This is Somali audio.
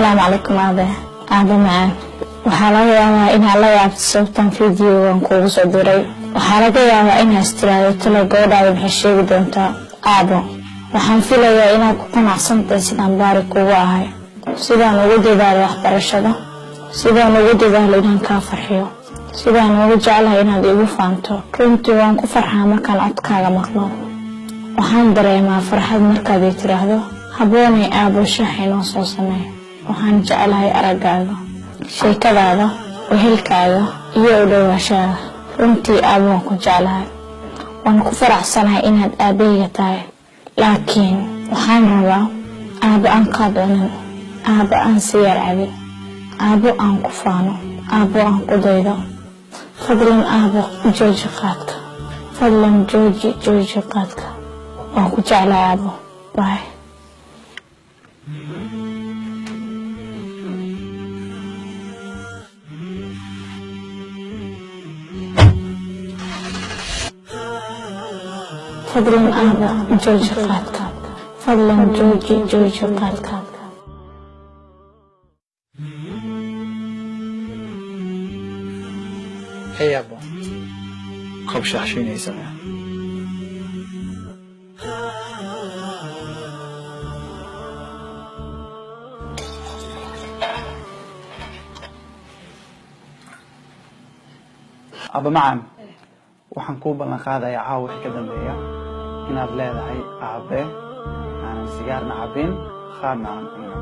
Asalaamu calaykum aabe, aabe macaan. Waxaa laga yaabaa inaad la yaabto sababtan fiidiyogan kuugu soo diray. Waxaa laga yaabaa inaad istiraahdo, "Talo, gabadhaada maxay sheegi doontaa?" Aabo, waxaan filayaa inaad ku qanacsantahay sidaan baari kugu ahay, sidaan ugu dadaalo waxbarashada, sidaan ugu dadaalo inaan kaa farxiyo, sidaan ugu jeclahay inaad igu faanto. Runtii waan ku farxaa markaan codkaaga maqlo. Waxaan dareemaa farxad markaad ii tiraahdo, "Habboonay, aabo, shax inoo soo samee." Waxaan jeclahay araggaaga, sheekadaada, wehelkaaga iyo u dhawaashaaga. Runtii aabo, waan ku jeclahay, waan ku faraxsanahay inaad aabbahayga tahay, laakiin waxaan rabaa aabbo aan qaad cunin, aabbo aan sigaar cabin, aabbo aan ku faano, aabbo aan ku daydo. Fadlan aabbo, jooji qaadka. Fadlan jooji, jooji qaadka. Waan ku jeclahay aabbo. Bye. Fadlan aabbo, jooji qaadka. Fadlan jooji, jooji qaadka. Hey abo, koob shaah shiinaysa. Aba macaan, waxaan kuu ballan qaadayaa caawa wixii ka dambeeya inaad leedahay aabe aanan sigaarna cabin, qaadna aanan cunin.